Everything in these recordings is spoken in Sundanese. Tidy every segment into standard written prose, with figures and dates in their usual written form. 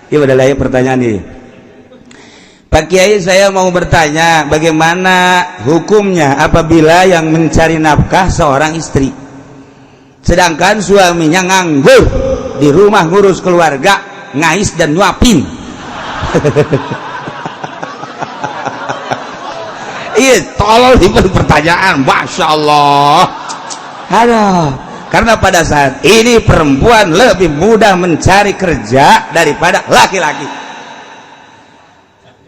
Ieu adalah pertanyaan ini. Pak Kiai, saya mau bertanya, bagaimana hukumnya apabila yang mencari nafkah seorang istri, sedangkan suaminya nganggur di rumah ngurus keluarga, ngais dan nyuapin? Iya, tolol di pertanyaan, masya Allah. Aduh, karena pada saat ini perempuan lebih mudah mencari kerja daripada laki-laki.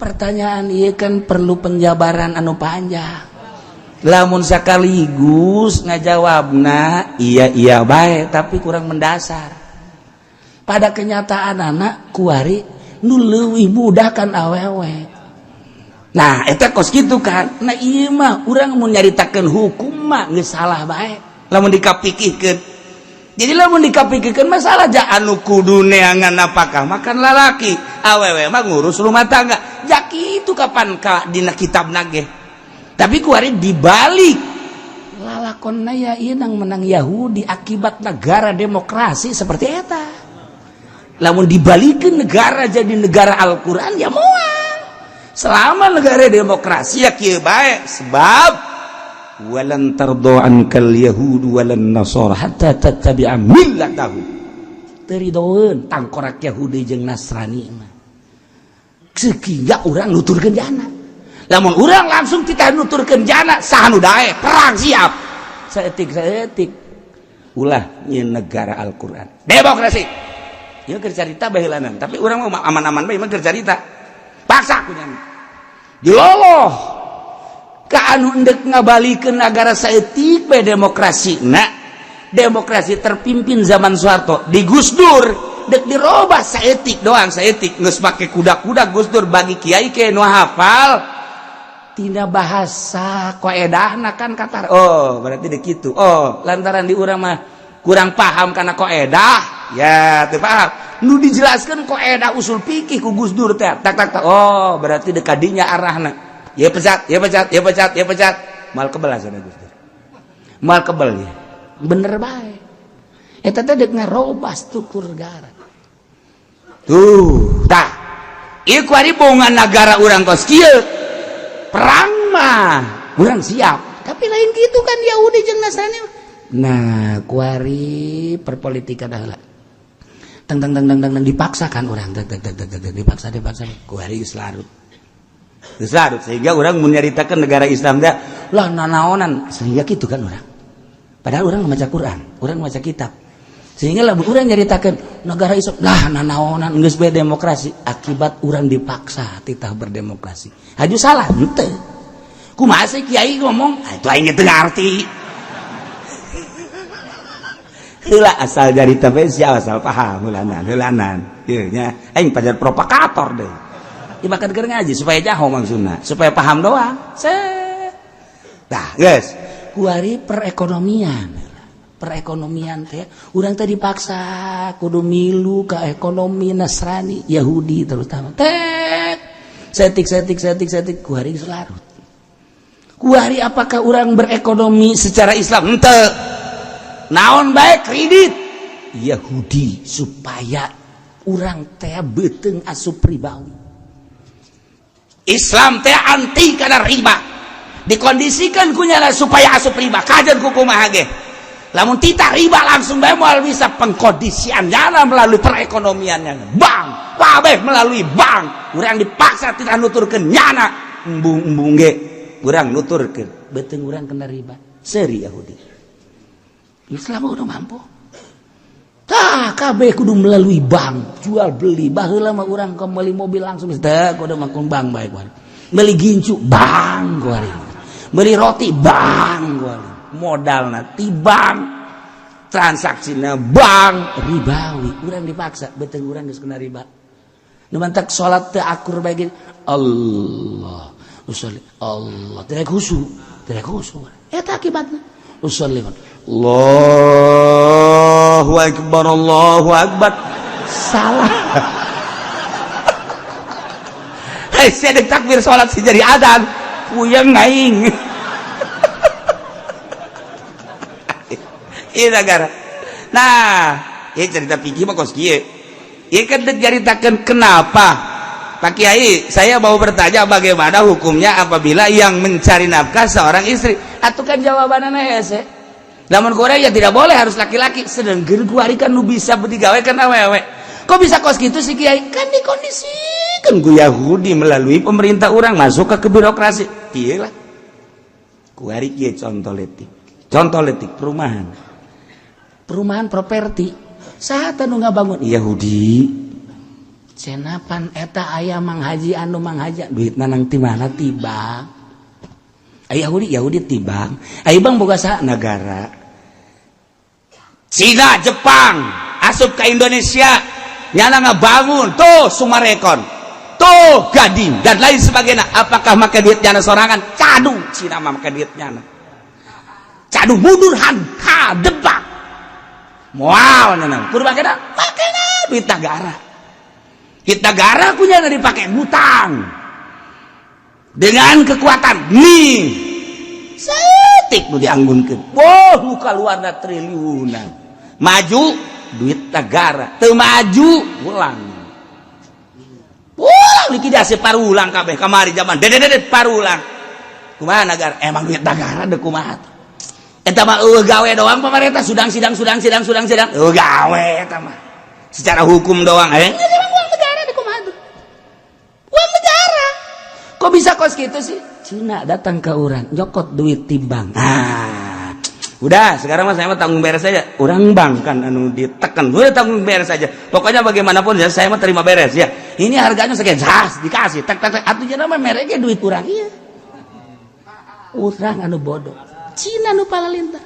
Pertanyaan iya kan perlu penjabaran anu panjang. Lamun sekaligus ngajawabna iya iya baik, tapi kurang mendasar. Pada kenyataan anak kuari nu leuwih mudah kan awewe. Nah, eta kos kitu kan. Nah, iya mah urang mun nyaritakeun hukum mah geus salah bae lamun dikapikirkeun. Jadi lamun dikapikirkeun masalah ja anu kudu neangan napakah makan lalaki, awewe mah ngurus rumah tangga. Ja kitu kapan ka dina kitab nage. Tapi kuari dibalik lalakonna ya ieu nang menang Yahudi akibat negara demokrasi seperti eta. Lamun dibalikin negara jadi negara Al-Quran ya moal. Selama negara demokrasi ya kieu bae, sebab walan tardo ankal yahud walan nasara hatta tattabi'a millatahum. Teu ridoeun tangkorak Yahudi jeung Nasrani mah sehingga urang nuturkeun jana. Lamun urang langsung kita nuturkeun jana, saha nu daek perang siap. Saeutik saeutik ulah nyeun negara Al-Qur'an demokrasi. Ieu keur carita baheulanan, tapi urang mah aman-aman bae mah keur carita. Paksa ku nya diloloh ka anu endek ngabalikeun negara saeutik bae demokrasi. Nah, demokrasi terpimpin zaman Soeharto di Gus Dur dek dirobah saeutik doang, saeutik geus make kuda-kuda Gus Dur. Bagi kiai ke nu hafal tina bahasa koedahna kan katar. Oh, berarti dek kitu. Oh, lantaran di urang mah kurang paham karena koedah ya teu paham. Nu dijelaskan koedah usul fikih ku Gus Dur teh tak tak tak. Oh, berarti dek kadinya arahna ya pecat ya pecat ya pecat ya pecat, mal kebel sana Gus Dur, mal kebel ya. Bener bae eta teh dek ngarobah struktur negara. Tuh tah, ieu kuari bongan negara urang kos kieu, perang mah urang siap, tapi lain gitu kan Yahudi jeung Nasrani. Nah, kuari perpolitikan adalah teng teng teng teng teng, dipaksakan orang teng teng teng teng teng, dipaksa dipaksa kuari geus larut, geus larut, sehingga orang menyaritakan negara Islam teh lah nanaonan, sehingga gitu kan orang. Padahal orang membaca Quran, orang membaca kitab, sehingga lah orang nyaritakan negara Islam lah nanaonan geus bae demokrasi akibat orang dipaksa titah berdemokrasi. Haju salah henteu, kumaha sih kiai ngomong? Ah, itu aing teu ngarti. Heula asal jadi tapi siapa asal paham heulanan heulanan ieu nya aing pajar provokator deh. Ya makan keur ngaji supaya jaho maksudna, supaya paham doang. Set. Tah, geus. Kuari perekonomian, perekonomian teh urang teh dipaksa kudu milu ke ekonomi Nasrani Yahudi terutama teh setik setik setik setik. Kuari geus larut. Kuari apakah orang berekonomi secara Islam? Henteu. Naon bae, kredit Yahudi supaya urang teh beuteung asup ribawi. Islam teh anti kana riba, dikondisikan kunyala supaya asup riba. Kajen ku kumaha ge, lamun titah riba langsung bae moal bisa. Pengkondisian jana melalui perekonomiannya bank, kabeh melalui bank. Urang dipaksa tidak nuturkeun nyana, embung-embung ge urang nuturkeun. Beuteung urang kena riba seuri Yahudi. Islam udah mampu. Tah, kabeh kudu melalui bank, jual beli. Baheula mah urang beli mobil langsung teh kudu mangkung bank bae kuari. Beli gincu bank kuari. Beli roti bank kuari. Modalna ti bank, transaksina bank. Ribawi, urang dipaksa, beuteung urang geus kena riba. Nu mantak salat teu akur bae gini. Allah, usolli Allah, tidak khusyuk, tidak khusyuk. Eta akibatna. Usolli. Allahu akbar, Allahu akbar, salah. Hei, saya takbir salat si jadi adzan, puyeng aing. Iya negara. Nah, ini cerita fikih mah kos kieu. Ieu kan dek nyaritakeun kenapa. Pak Kiai, saya mau bertanya, bagaimana hukumnya apabila yang mencari nafkah seorang istri? Atau kan jawabannya hese. Lamun Korea ya tidak boleh, harus laki-laki. Sedangkan kuari kan nu bisa digawe kan awewe. Kok bisa kos gitu sih, Kiai? Kan dikondisikan ku Yahudi melalui pemerintah orang masuk ke birokrasi. Iya lah. Kuari kieu contoh letik. Contoh letik perumahan. Perumahan properti. Saat anu ngabangun Yahudi. Cenapan eta aya Mang Haji, anu Mang Haji duit nanang ti mana? Tibang. Aya Yahudi, Yahudi tibang. Aya bang boga saha? Negara. Cina, Jepang asup ke Indonesia, nyana ngabangun tuh Summarecon, tuh Gading, dan lain sebagainya. Apakah make duit nyana sorangan? Cadu Cina mah make duit nyana. Cadu mundur han ha debak. Moal nyana. Kudu make make duit negara. Kita negara punya dipakai hutang dengan kekuatan nih setik nu dianggunkeun. Wah, nu kaluarna triliunan. Maju duit negara, teu maju ulang ulang, likuidasi parulang kabeh. Kamari zaman dede dede parulang. Kumaha negara? Emang duit negara deh, kumaha eta mah? Eueuh gawe doang pemerintah, sidang sidang sidang sidang sidang sidang, eueuh gawe eta mah secara hukum doang. Eh, uang negara deh, kumaha tuh uang negara? Kok bisa kos gitu sih? Cina datang ke orang, nyokot duit timbang. Ah, udah, sekarang mah saya mah tanggung beres saja. Orang bank kan anu ditekan, udah tanggung beres saja. Pokoknya bagaimanapun ya saya mah terima beres ya. Ini harganya sekian, jas dikasih. Tek tek tek. Atuh mah mereknya duit urang, iya. Urang anu bodoh. Cina nu palalintar.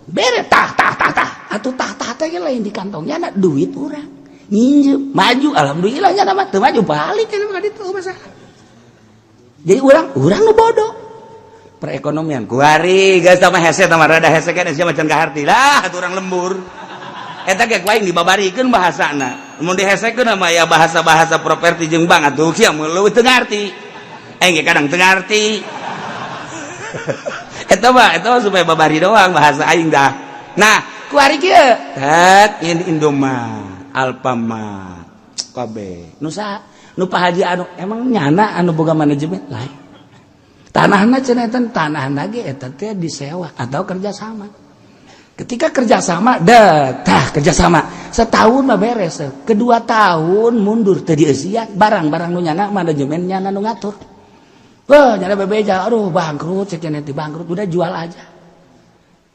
Bere tah tah tah tah. Atuh tah tah teh lain di kantongnya na duit urang. Nginjem, maju alhamdulillah nya mah, teu maju balik kan itu masalah. Jadi urang urang nu bodoh. Perekonomian kuari geus sama hese sama rada hese kan sia macan kaharti lah atuh urang lembur. Eta ge ku aing dibabarikeun bahasana. Mun dihesekeun mah ya bahasa-bahasa properti jeung bank atuh sia leuwih teu ngarti. Aing ge kadang teu ngarti. Eta mah supaya babari doang bahasa aing dah. Nah, kuari kieu. Tet ini Indomart, Alfamart, kabeh. Nu saha? Nu Pak Haji anu emang nyana anu boga manajemen lain. Tanahna cenah eta, tanahna ge eta teh disewa atau kerjasama. Ketika kerjasama, dah tah kerjasama setahun mah beres, kedua tahun mundur teu dieusian barang-barang nu nyana manajemen, nyana nu ngatur. Wah, nyana bebeja, aduh bangkrut, cek nya bangkrut, udah jual aja.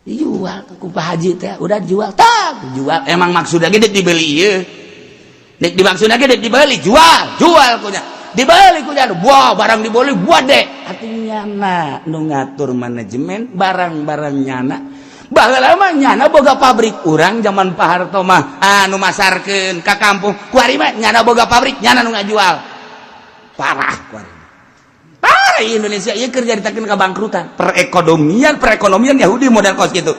Dijual ku Pak Haji teh, udah jual, tak jual. Emang maksudnya gede dibeli ieu. Nek dimaksudnya gede dibeli, jual, jual kunya. Dibeli kunya, wah barang dibeli buat deh. Artinya nyana nu ngatur manajemen barang-barang nyana. Baheula mah nyana boga pabrik, urang zaman Pak Harto mah anu masarkeun ka kampung. Kuari mah nyana boga pabrik, nyana nu ngajual. Parah kuari. Parah Indonesia ieu keur caritakeun kabangkrutan. Perekonomian, perekonomian Yahudi model kos gitu.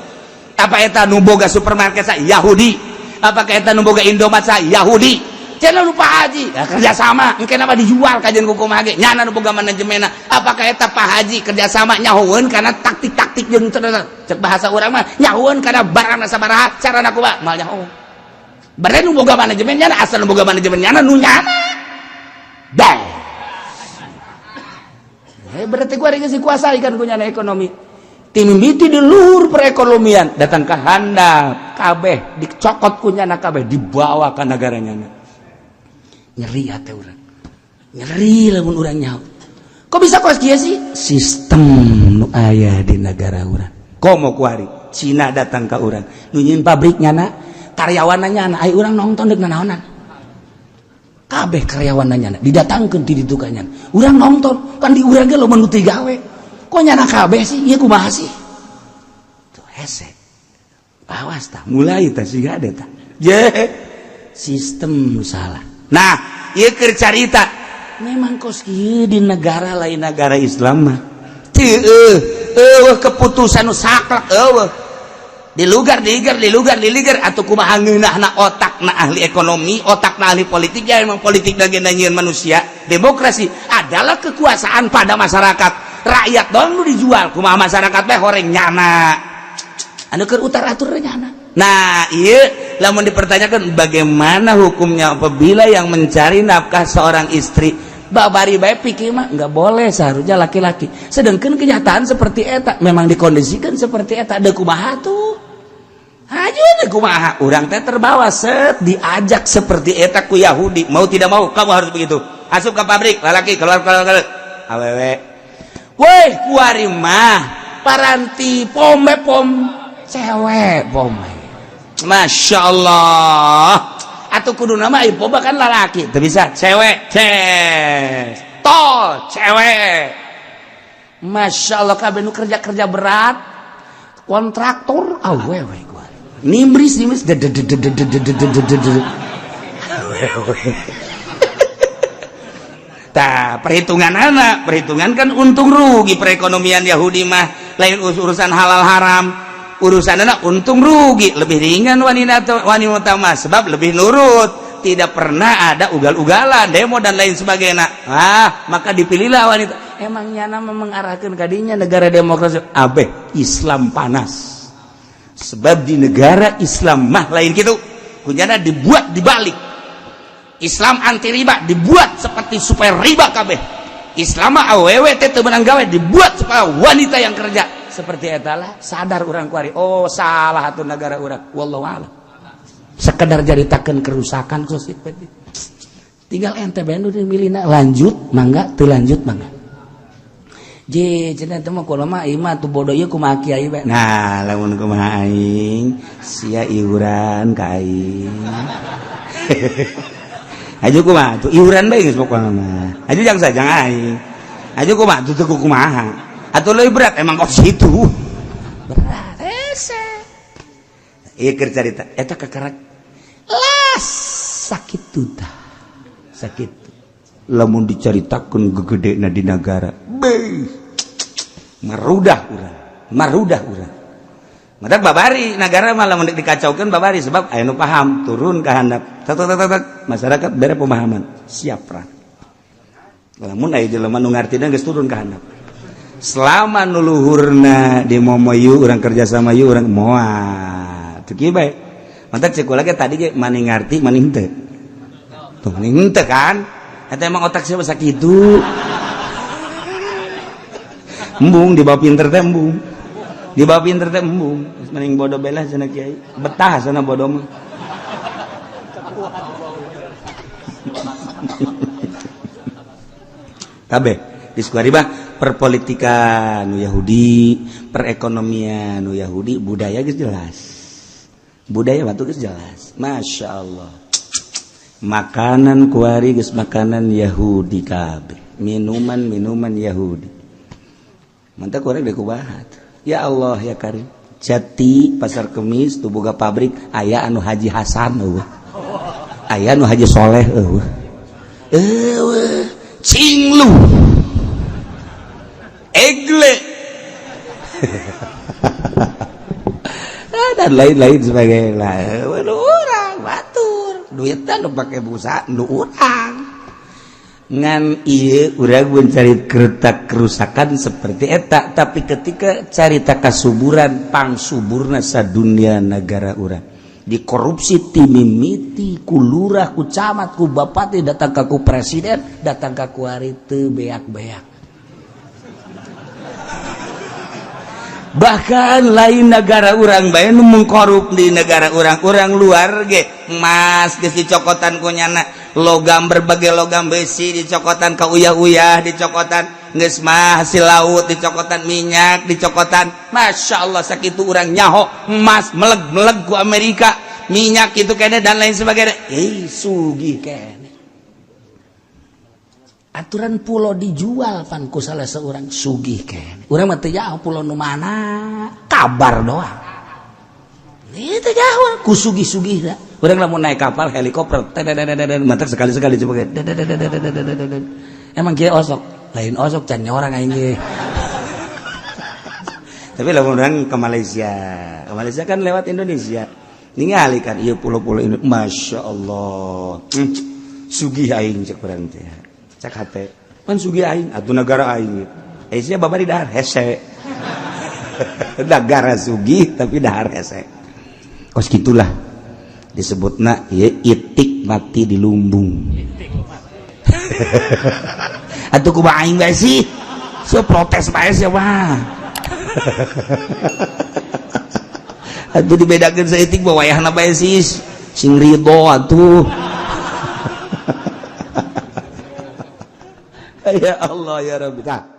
Apa eta nu boga supermarket sa Yahudi? Apakah eta nu boga Indomaret sa Yahudi? Cenah nu Pak Haji ya, kerjasama engke nama dijual kajian kumaha ge nyana nu boga manajemenna. Apakah eta Pak Haji kerjasama nyahoeun karena taktik-taktik jeung cek bahasa urang mah nyahoeun karena barang sabaraha, carana kumaha moal nyahoeun. Berarti nu boga manajemen nyana, asal nu boga manajemen nyana nu nyana. Dah. Eh, berarti gua geus dikuasai kan ku nyana ekonomi. Timimiti di luhur perekonomian datang ke handap kabeh dicokot ku nyana, kabeh dibawa ke negaranya. Nyeri hati urang, nyeri lamun urang nyaho. Kok bisa kos kieu sih sistem nu aya di negara urang? Komo kuari Cina datang ke urang nu nyieun pabrik nyana, karyawan nyana, ai urang nonton deuk nanaonan? Kabeh karyawan nyana didatangkeun ti ditu ka nyana, urang nonton kan di urang ge loba nu teu gawe. Kok nyana kabeh sih? Ieu kumaha sih? Tuh hese, awas tah, mulai tah siga ada tah je sistem salah. Nah, ieu keur carita memang kos kieu di negara lain, negara Islam mah teu eueuh keputusan nu saklek, eueuh dilugar diiger dilugar diliger atau kumaha ngeunahna otakna ahli ekonomi, otakna ahli politik. Ya emang politik lagi nyieun manusia. Demokrasi adalah kekuasaan pada masyarakat, rakyat doang nu dijual. Kumaha masyarakat teh horeng nyana anu keur utar atur nyana. Nah, iya, lamun dipertanyakan bagaimana hukumnya apabila yang mencari nafkah seorang istri, babari bae pikir mah nggak boleh, seharusnya laki-laki. Sedangkan kenyataan seperti eta memang dikondisikan seperti eta, ada kumaha tuh? Aja deh kumaha? Urang teh terbawa set diajak seperti eta ku Yahudi, mau tidak mau kamu harus begitu. Asup ke pabrik, laki keluar keluar keluar. Awewe. Woi, kuari mah paranti pombe pom cewek pombe. Masya Allah. Atau kudu nama ibu kan lalaki, teu bisa cewek, ces. Tol cewek. Masya Allah, kabeh nu kerja-kerja berat, kontraktor awewe kuari. Nimbris nimbris awewe. Tah, perhitungan anak, perhitungan kan untung rugi perekonomian Yahudi mah lain urusan halal haram, urusan anak untung rugi. Lebih ringan wanita wanita mah sebab lebih nurut, tidak pernah ada ugal-ugalan, demo dan lain sebagainya. Ah, maka dipilihlah wanita. Emangnya nama mengarahkan kadinya negara demokrasi abeh Islam panas. Sebab di negara Islam mah lain gitu. Kunyana dibuat dibalik. Islam anti riba dibuat seperti supaya riba kabeh. Islam mah awewe teh teu meunang gawe, dibuat supaya wanita yang kerja. Seperti eta lah, sadar urang kuari. Oh, salah atuh negara urang. Wallahu a'lam. Sekedar jaritakeun kerusakan sosial. Tinggal ente bae nu milihna, lanjut mangga, teu lanjut mangga. Je cenah teh mah kula mah ieu mah tuh bodoh ieu kumaha kiai bae. Nah, lamun kumaha aing sia iuran ka aing. Aju kumaha tuh iuran bae geus pokona mah. Aju jang sajang aing. Aju kumaha tuh teu kumaha. Atuh leuwih berat emang kok situ. Berat hese. Ieu keur carita eta kakarak las sakit tah. Sakit. Lamun dicaritakeun gegedena di negara. Beuh. Marudah urang, marudah urang. Matak babari negara malah mun dikacaukeun babari sebab aya nu paham turun ke handap. Tek tek tek tek masyarakat bere pemahaman, siap perang. Lamun aya jelema nu ngartina geus turun ke handap. Selama nu luhurna di momoyu urang kerja sama yuk urang moal. Teu kieu bae. Matak cek kula ge tadi ge mani ngarti mani henteu. Tuh mani henteu kan? Eta emang otak siapa sakitu. Embung dibawa pinter teh embung. Dibawa pinter teh embung. Mending bodoh belah cenah kiai. Betah sana bodoh mah. Kabeh di Sukaribah perpolitikan nu Yahudi, perekonomian nu Yahudi, budaya geus jelas. Budaya batu geus jelas. Masya Allah. Makanan kuari geus makanan Yahudi kabeh. Minuman-minuman Yahudi. Mantap kuari deui kubahat. Ya Allah ya Karim. Jati Pasar Kemis tuh boga pabrik aya anu Haji Hasan eueuh. Aya anu Haji Soleh eueuh. Eueuh, cinglu. Egle. Dan lain-lain sebagainya. Nu urang batur. Duitna nu pake busa nu urang. Ngan ieu urang mencari kereta kerusakan seperti eta, tapi ketika carita kasuburan pangsuburna sadunia negara urang dikorupsi timimiti ku lurah ku camat ku bupati datang ka ku presiden datang ka ku ari teu beak-beak. Bahkan lain negara urang bae nu mengkorup di negara urang, urang luar ge emas geus dicokotan ku nyana, logam berbagai logam besi dicokotan ka uyah-uyah dicokotan, geus mah hasil laut dicokotan, minyak dicokotan. Masya Allah, sakitu urang nyaho emas meleg-meleg ku Amerika, minyak itu kene dan lain sebagainya. Sugih kene aturan pulau dijual pan ku salah seorang sugih kene. Urang mah teu jauh pulau nu mana, kabar doang. Itu jauh ku sugih-sugih dah. Urang lamun naik kapal helikopter mantak sekali-sekali coba. Emang kieu osok, lain osok can orang aing ge. Tapi lamun urang ke Malaysia kan lewat Indonesia. Ningali kan ieu pulau-pulau ini, Masya Allah. Sugih aing cek urang teh. Cek hate. Pan sugih aing atuh negara aing. Sia babari dahar hese. Negara sugih tapi dahar hese. Kos gitulah disebutna ya itik mati di lumbung. Atuh kumaha aing bae sih, so protes bae sih wah. Atuh dibedakeun saeutik bae wayahna bae sih sing ridho atuh. Ya Allah ya Rabbi. Tah.